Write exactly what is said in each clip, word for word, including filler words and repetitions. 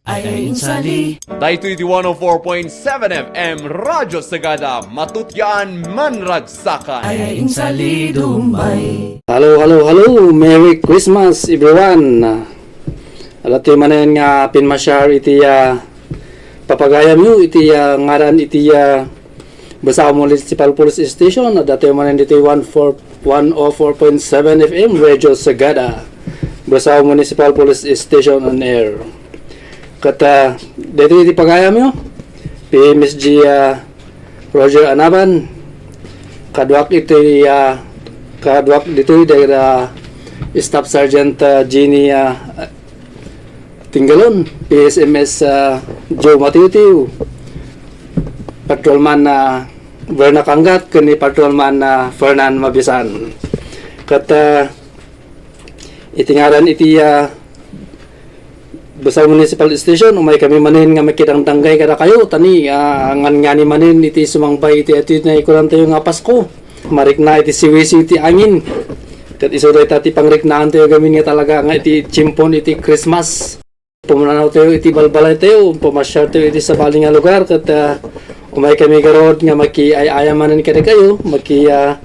Ay, ay, insali. Daytoy iti one oh four point seven F M Radyo Sagada, matutian, manragsakan. Ay, ay, insali, dumay. Hello, hello, hello. Merry Christmas, everyone. Adda tayo manen nga pinma-share iti, ah, papagayamyo, iti, ah, ngaran iti, ah, Blasao Municipal Police Station, adda tayo manen ditoy one four, one oh four point seven F M Radio Sagada. Blasao Municipal Police Station on air. Ket, ah, daytoy iti pagayamyo, P M S G, ah, Roger Anaban, kaduak iti, ah, kaduak ditoy dagita Staff Sergeant, ah, Jeannie, ah, Tinggalon, P S M S, ah, Joe Matiutiu, Patrolman, ah, Verna Kangat, ken ni Patrolman, ah, Fernan Mabisan. Ket, ah, iti ngaran iti, ah, Blasao Municipal Station, umay kami manen nga makidangdanggay kadakayo, ta ni, ah, ngan-ngani manen iti sumangbay iti, iti naikunan tayo nga Pasko. Marikna iti siwisiw ti angin. Ket isu dayta ti pangriknaan tayo gamin nga talaga nga iti tiempon iti Christmas. Pumanaw tayo iti balbalay tayo, pumasyar tayo iti sabali nga lugar, ket, ah, umay kami garud nga makiay-ayam manen kadakayo, maki, ah,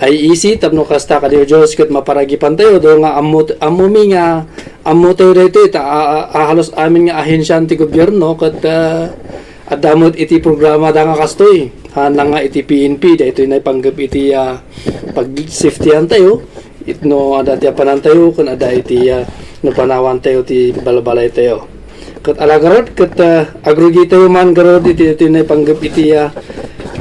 I E C tapno kasta kadi, O Dios, ket maparagipan tayo, do nga ammo, ammo mi nga, ammo tayo daytoy, ta, ah, ah, ah, halos amin nga ahensian ti gobierno, ket, ah, adda met iti programa da nga kastoy. Haan lang nga iti P N P, daytoy naipanggep iti, ah, pag-safetyan tayo. It no adda ti apanan tayo, ken adda iti, ah, no panawan tayo ti balbalay tayo. Ket ala garud, ket, ah, agrugi tayo man garud iti, iti naipanggep iti, ah,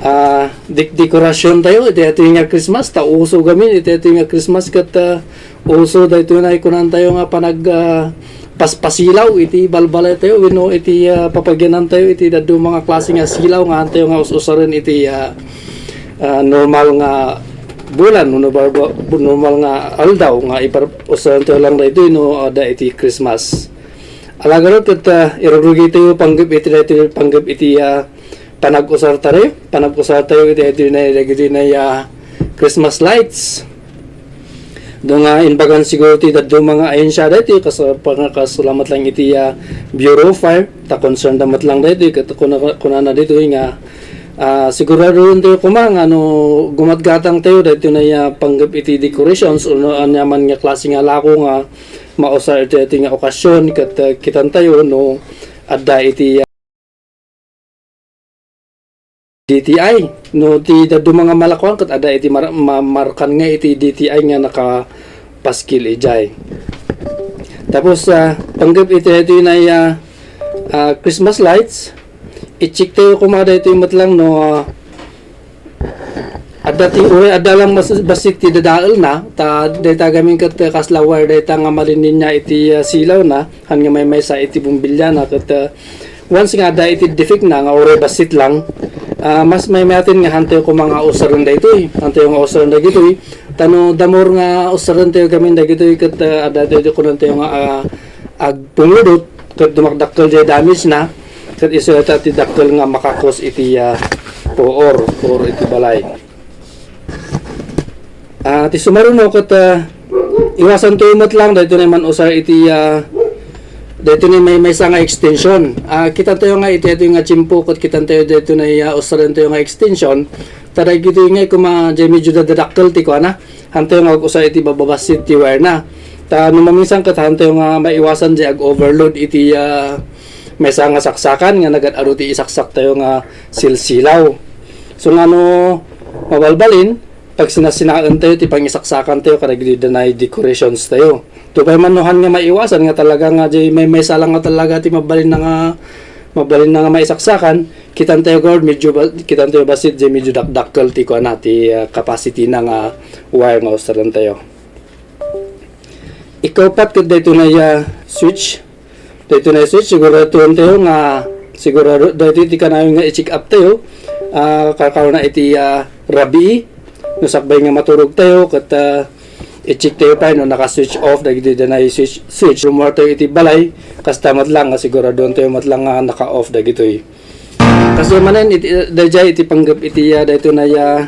ah, dek-, dekorasyon tayo, iti, iti nga Christmas, ta uso gamin, iti, iti nga Christmas, ket, ah, uso daytoy naikunan tayo nga panag, ah, paspasilaw iti balbalay tayo wenno iti, ah, papagyanan tayo iti dadduma nga klase nga silaw nga haan tayo nga us-usaren iti, ah, ah, normal nga bulan wenno barba-, normal nga aldaw nga ipar-, usaren tayo lang daytoy no adda iti Christmas. Ala garud ket, ah, irugrugi tayo panggep iti, iti panggep iti, ah, panag-usar tayo, panag-usar tayo iti, iti na, dagiti na, ah, Christmas lights. Do nga imbagan siguro ti dadduma nga ahensya daytoy, kas-, pangakasalamat lang iti, ah, Bureau of Fire, ta concern da met lang daytoy, ket kuna-, kunana daytoy nga, ah, siguraduon tayo koma nga no gumatgatang tayo daytoy na, ah, panggep iti decorations, o no aniaman nga klase nga lako nga mausar iti, iti nga okasyon, ket, ah, kitan tayo no adda iti, ah, D T I. No, ti dadduma nga malakuan ket adda iti mar-, ma-, markan nga iti D T I nga nakapaskil idiay. Tapos, ah, panggep iti, iti na, ah, ah, Christmas lights, i-check tayo koma daytoy met lang no, ah, adda ti, uray adda lang mas-, bassit ti dadaelna, ta dayta gamin ket kasla wire dayta nga malinlinya iti, ah, silawna, haan nga maymaysa iti bombilyana ket, ah, Once nga adda iti defect na nga uray bassit lang, ah, mas maymaten nga hantayo koma nga usaren daytoy. Hantayo nga usaren dagitoy. Ta no the more nga usaren tayo gamin dagitoy ket, ah, adda tayo kunantayo nga, ah, agpungudot ket dumakdakkel diay damage na ket isu ta ti dakkel nga maka-cause iti, ah, puor, puor iti balay. Ah, ti sumaruno ket, ah, iwasan tayo met lang daytoy nga man-usar iti, ah, daytoy nga maymaysa nga extension. Ah, kitan tayo nga iti, iti nga tiempo ket kitan tayo daytoy nga, ah, usaren tayo nga extension. Ta dagitoy nga koma diay medyo dadadakkel ti kuana. Hantayo nga ag-usar iti bababassit ti wire na. Ta no maminsan ket hantayo nga maiwasan diay ag-overload iti, ah, maysa nga saksakan nga nagad-adu ti isaksak tayo nga silsilaw. So nga no mabalbalin, pagsinasinaen tayo ti pangisaksakan tayo kadagiti danay decorations tayo. Tupay man no han nga maiwasan nga talaga nga diay maymaysa lang nga talaga ti mabalin na nga, mabalin na nga maisaksakan, kitan tayo garud medyo ba-, kitan tayo bassit diay medyo dakdakkel ti kuana ti, ah, capacity na nga wire nga usaren tayo. Ikaupat ket daytoy nga, ah, switch. Daytoy nga switch, siguraduon tayo nga, sigurado, daytoy ti kanayon nga i-check up tayo. Ah, kalkalna iti, ah, rabii. No sakbay nga maturog tayo, ket, ah, i-check tayo pay no naka-switch off dagiti danay switch, switch. Rummuar tayo iti balay, kasta met lang nga siguraduon tayo met lang nga naka-off dagitoy. Kas diay manen iti, daydiay iti panggep iti, ah, daytoy nga, ah,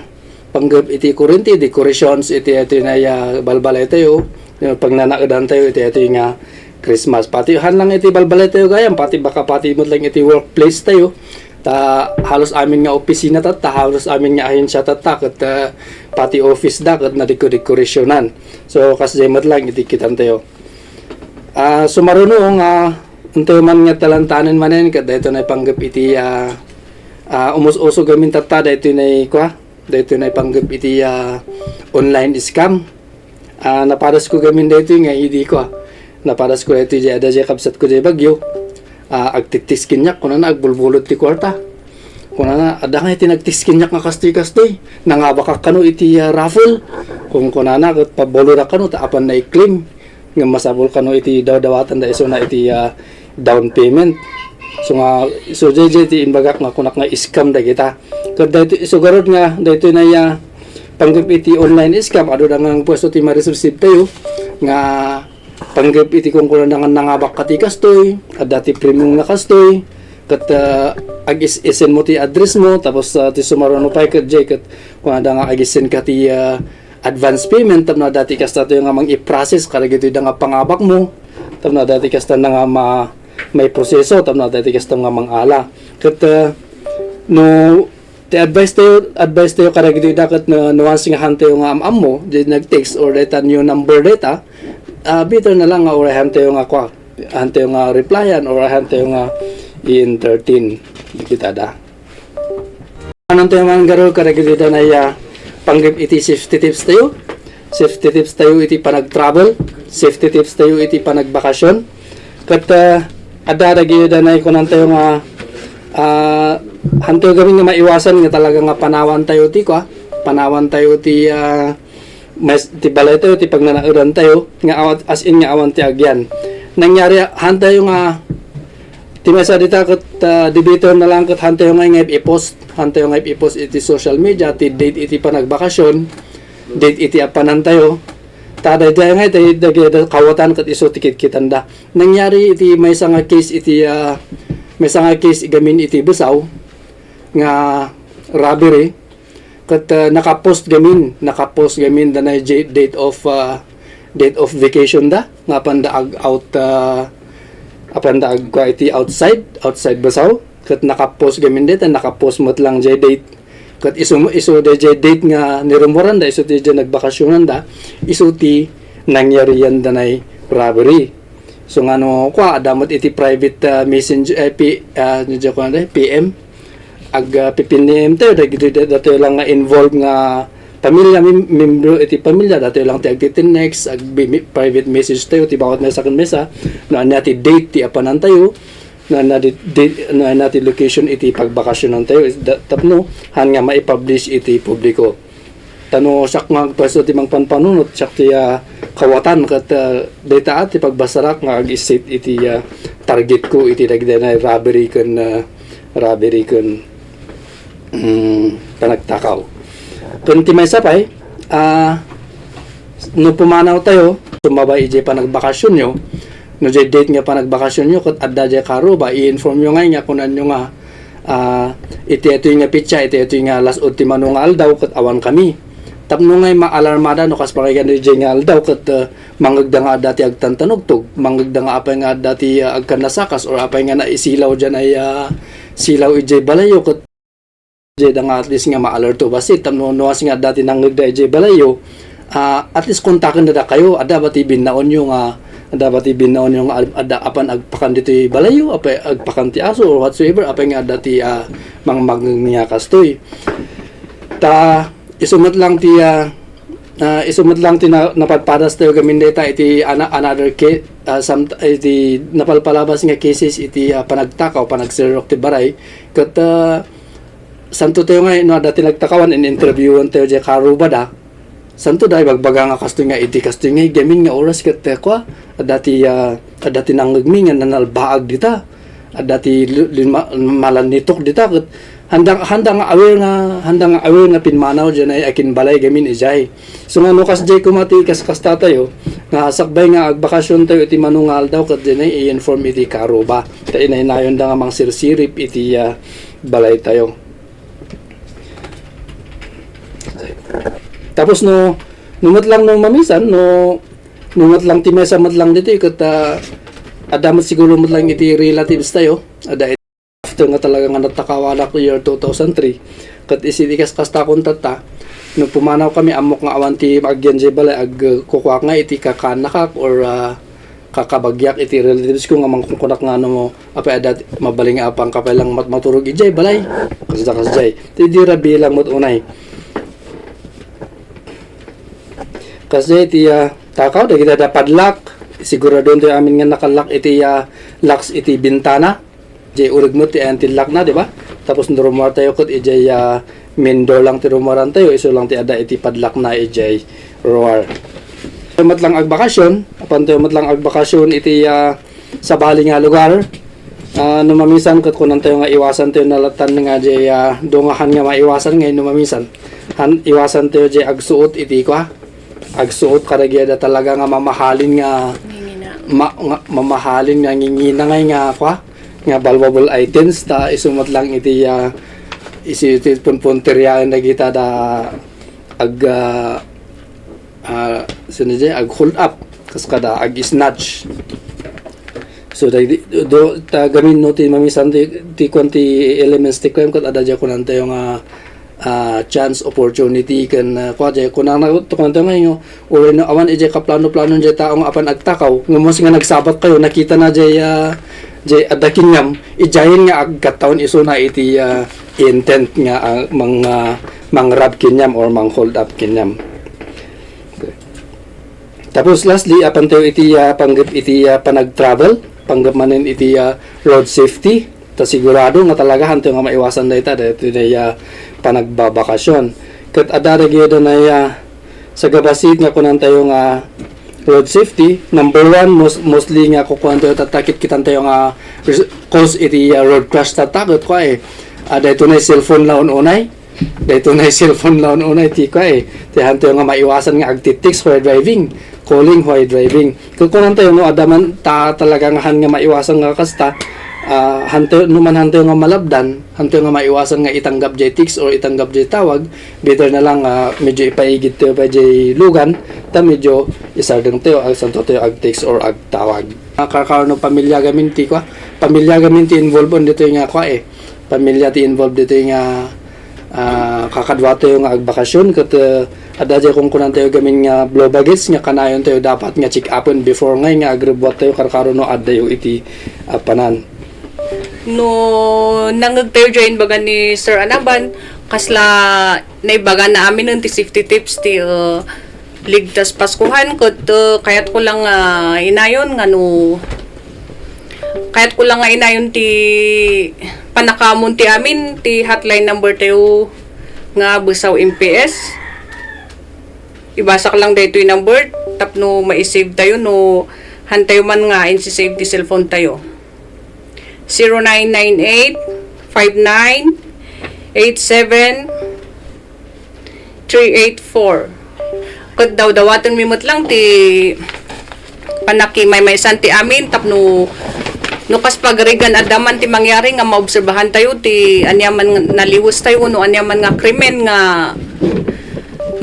panggep iti kurente, decorations iti, iti nga, ah, balbalay tayo, ah, pagnanaedan tayo iti, iti nga Christmas. Pati han lang iti balbalay tayo gayam, pati baka pati met lang iti workplace tayo. Ta halos amin nga opisina tatta, halos amin nga ahensia tatta, ket, ah, pati office da, ket nadeko-dekorationan. So, kasdiay met lang iti kitan tayo. Ah, sumaruno nga, intayo man nga talantanen manen, ket daytoy naipanggep iti, ah, ah, umus-uso gamin tatta, daytoy nay, kua, daytoy naipanggep iti, ah, online scam. Ah, napadasko gamin daytoy nga idi ko, ah. Napadasko daytoy diay, adda diay kabsatko diay Baguio. Ah, agtittis kaniak, kunana, agbulbulod ti kuarta. Kunana, adda nga iti nagtis kaniak nga kastoy-kastoy. Nangabakak kano iti, ah, raffle. Kun kunana, ket pabulodak kano, ta apan na-claim. Nga masapul kano iti dawdawatanda isuna iti, ah, down payment. So nga, so diay, diay ti imbagak nga kunak nga scam dagita. Ket daytoy isu garud nga, daytoy nay, ah, panggep iti online scam, adu da nga pwesto ti ma-receive tayo, nga panggep iti kunkunada nga nangabak ka ti kastoy, adda ti premium nga kastoy, ket, ah, ag-is-, isend mo ti address mo, tapos, ah, ti sumaruno pay ket diay, ket kunada nga ag-isend ka ti, ah, advance payment, tapno adda ti kasta tayo nga mang-i-process, kadagitoy da nga pangabak mo, tapno adda ti kasta na nga ma-, maiproseso, tapno adda ti kasta nga mangala. Ket, ah, no, ti advice tayo, advice tayo kadagitoy da ket no, no once nga han tayo nga am-ammo, di nag-text or dayta new number dayta, ah, better na lang nga uray han tayo nga kua, han tayo nga replyan or han tayo nga i-entertain. Kita da. Ano tayo man garud kadagitoy da nay, ah, panggep iti safety tips tayo. Safety tips tayo iti panag-travel. Safety tips tayo iti panagbakasyon. Ket, ah, adda dagiti danay kunan tayo nga, ah, han tayo gamin nga maiwasan nga talaga nga panawan tayo ti kua, panawan tayo ti, ah, mas, ti balay tayo, ti pagnanaedan tayo, nga awan, as in nga awan ti agyan. Nangyari, han tayo nga, ti maysa dita ket, ah, di better na lang ket han tayo nga, nga i-post, han tayo nga i-post iti social media, ti date iti panagbakasyon, date iti apanan tayo. Ta daydiay nga iti dagiti kawatan ket isu ti kitkitanda. Nangyari iti maysa nga case iti, ah, maysa nga case gamin iti Besao nga robbery ket, ah, nakapost gamin, nakapost gamin danay j-, date of, ah, date of vacation da nga apanda ag-out, ah, apanda agkua iti outside, outside Besao ket nakapost gamin dayta, nakapost met lang jay date. Ket isu, isu dayjay date nga nirummuaranda, isu dayjay nagbakasionanda, isu ti nangyarian danay robbery. So, nga no, kua, adda met iti private, ah, messenger, eh, P-, ah, ano diay kuan, eh, P M. Ag, ah, pipiniem tayo, dagiti da-, datayo lang nga involved nga pamilya, mem-, membro iti pamilya, datayo lang ti agtitinext, ag-, bi-, mi-, private message tayo, ti bawat maysa ken maysa, no ania ti date ti apanan tayo, na, na, di, di, na, na ti location iti pagbakasionan tayo, is da, tapno han nga maipublish iti publiko. Ta no siak nga agpwesto ti mangpanpanunot, siak ti, ah, kawatan ket, ah, dayta ti pagbasarak nga ag-set iti, ah, target ko iti dagiti na robbery ken, ah, robbery ken mm, panagtakaw. Ken ti maysa pay, ah, no pumanaw tayo, sumabay idiay panagbakasionyo, no diay date nga panagbakasionyo, ket adda diay karuba, i-informyo ngay nga kunanyo nga, ah, iti itoy nga petsa, iti itoy nga las-ud ti mano nga aldaw, ket awankami. Tapno ngay maalarmada no kas panagaygan diay nga aldaw, ket, ah, mangngegda nga adda ti agtantanugtog, mangngegda nga apay nga adda ti, ah, agkannasakas, or apay nga naisilaw diay, ah, silaw idiay balayyo, ket diay da nga at least nga maalerto bassit, tapno no once nga adda ti nangngegda idiay balayyo, ah, at least kontakenda dakayo, adda ba ti binnaonyo nga, adda ba ti binnaonyo nga ad-, adda apan agpakan ditoy balayyo, apay agpakan ti aso or whatsoever, apay nga adda ti, ah, mangngeg nga kastoy. Ta, isu met lang ti, ah, ah, isu met lang ti na-, napadpadas tayo gamin dayta iti ana-, another ca-, ah, some, iti napalpalabas nga cases iti, ah, panagtakaw, panagserrok ti baray. Ket, ah, santo tayo nga, no, adda ti nagtakawan, in-interviewan tayo diay karuba da. Santo da, ibagbaga nga kastoy nga, iti kastoy nga, gamin nga oras ket, ah, kua, adda ti, ah, adda ti nangngegmi nga nanalbaag dita. Adda ti li-, linma-, malannitok dita, ket handa, handa nga aware nga, handa nga aware nga pimmanaw diay akin balay gamin idiay. So nga no kasdiay koma ti kaskasta tayo, nga sakbay nga agbakasion tayo iti mano nga aldaw, ket diay i-inform iti karuba. Ta inaynayon da nga mangsirsirip iti, ah, balay tayo. Tapos no, no met lang no mamisan, no, no met lang ti maysa met lang ditoy, ket, ah, Adda met siguro met lang iti relatives tayo. Adda it-, after nga talaga nga natakawanak year two thousand three. Ket isi di kaskastakon tatta, no pumanawkami, ammok nga awan ti agyan jay balay, agkukuak nga iti kakannakak or, ah, kakabagiak iti relatives ko nga mangkunkunak nga no apay adda mabalin nga apang kapay lang mat-, maturog idiay balay. Kasda, kasdiay. Ti di rabilang met unay. Kasdiay ti, ah, takaw, dagiti adda padlock. Siguraduentayo amin nga nakalock iti, ah, locks iti bintana. Jay ureg met ti ayan ti lock na, di ba? Tapos no rumuartayo ket ijay, ah, main door lang ti rumuarantayo, isu lang ti adda iti padlock na ijay ruar. Met lang agbakasyon, apantayo met lang agbakasyon iti, ah, sabali nga lugar. Ah, no mamisan ket kunantayo nga iwasantayo nalatan nga jay, ah, dungahan nga maiwasan ngay no mamisan. Han, iwasantayo jay agsuot iti kua, agsuot kadagiti adda talaga nga mamahalin nga Ngingina. ma-, nga, mamahalin nga ngingina ngay nga kua, nga valuable items ta isu met lang iti, ah, isi iti punpunteriaen dagita da ag, ah, ah, sino di, ag hold up, kas kada ag snatch. So, dagiti, do, ta gamin no ti mamisan ti, ti kuan ti elements ti crime ket adda jay kunantayo nga, ah, chance, opportunity, ken, ah, kua jay kunana, kunantayo nga inyo, uray no awan ijay kaplano-plano jay tao nga apan agtakaw, nga mas nga nagsabat kayo, nakita na jay, ah, jay adda kiniam, ijayen nga agkattawen isuna iti, ah, intent nga, ah, mang, ah, mang-rob kiniam or mang-hold up kiniam. Tapos lastly, apantayo iti, ah, panggep iti, ah, panag-travel, panggep manen iti, ah, road safety. Ta sigurado nga talaga hantayo nga maiwasan dayta, daytoy, ah, panagbabakasyon. Ket adda dagiti, ah, sagabasit nga kunantayo nga road safety, number one, mos-, mostly nga kukuantayo tatta, kitkitantayo nga res-, cause iti, ah, road crash tatta, ket kua, eh, ah, daytoy na cellphone la ununay. Daytoy na cellphone la ununay ti kua, eh. Ti hantayo nga maiwasan nga agti-text while driving, calling while driving. Kukunantayo no adda man ta talaga nga han nga maiwasan nga kasta, ah, hantayo, no man hantayo nga malabdan, hantayo nga maiwasan nga itanggap jay text or itanggap jay tawag, better na lang, ah, medyo ipaigidtayo pay jay lugan, ta medyo isardengtayo, agsantotayo ag-text or agtawag. Ah, karkaro no pamilya gamin ti kua, pamilya gamin ti involved on ditoy nga kua, eh. Pamilya ti involved ditoy nga, ah, kakaduatayo nga agbakasyon ket, ah, adda jay kunkunantayo gamin nga blue baggage nga kanayontayo dapat nga check-upen before ngay nga agrebbuattayo karkaro no addayo iti, ah, panan. No nangngegtayo jay imbaga ni Sir Anaban, kasla naibagana aminen ti safety tips ti, ah, Ligtas Paskuhan ket, uh, kayatko lang nga inayon nga no, kayatko lang nga inayon ti pannakaammo ti amin ti hotline number tayo nga Busaw M P S. Ibasak lang daytoy number tapno ma-save tayo no hantayo man nga insi-save ti cellphone tayo. Zero nine nine eight five nine eight seven three eight four. Ket dawdawatenmi met lang ti pannakamaymaysan ti amin tapno no kas pagarigan adda man ti mangyari nga maobserbahan tayo ti aniaman nga naliwes tayo wenno aniaman nga krimen nga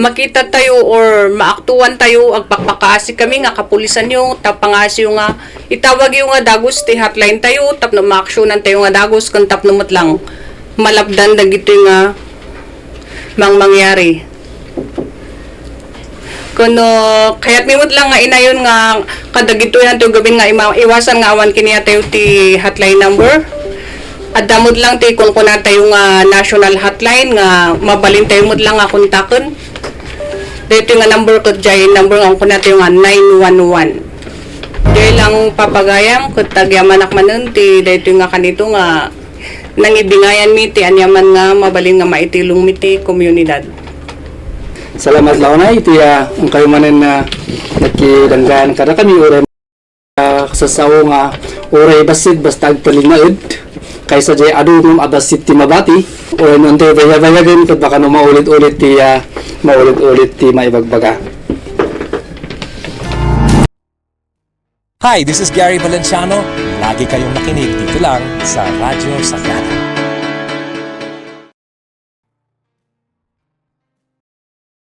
makita tayo or maaktuan tayo, agpakpakaasi kami nga kapulisan yo, ta pangaasiyo nga itawag yo nga dagus ti hotline tayo tapno maaksyonan tayo nga dagus ken tapno met lang malapdan dagitoy nga mangmangyari. Kuno, kayatmi met lang nga inayon nga kadagitoy hanto gamin nga ima-, iwasan nga awan kiniatayo ti hotline number. Adda met lang ti kunkuna tayo nga national hotline nga mabalin tayo met lang nga kontaken. Daytoy nga number ket jay number nga kunkuna tayo nga nine one one. Jay lang papagayam ket agyamanak manen ti daytoy nga kanito nga nangibingayanmi ti aniaman nga mabalin nga maitilongmi ti komunidad. Salamat la unay iti, ah, inkayo manen nga nakidanggan kadakami uray, ah, kasasao nga uray bassit basta agtalinaed kaysa jay adu ngem a bassit ti mabati, uray no intay bayabayagen ket baka no maulit-ulit ti, ah, maulit-ulit ti maibagbaga. Hi, this is Gary Valenciano. Lagi kayong nakinig dito lang sa Radyo Sagana.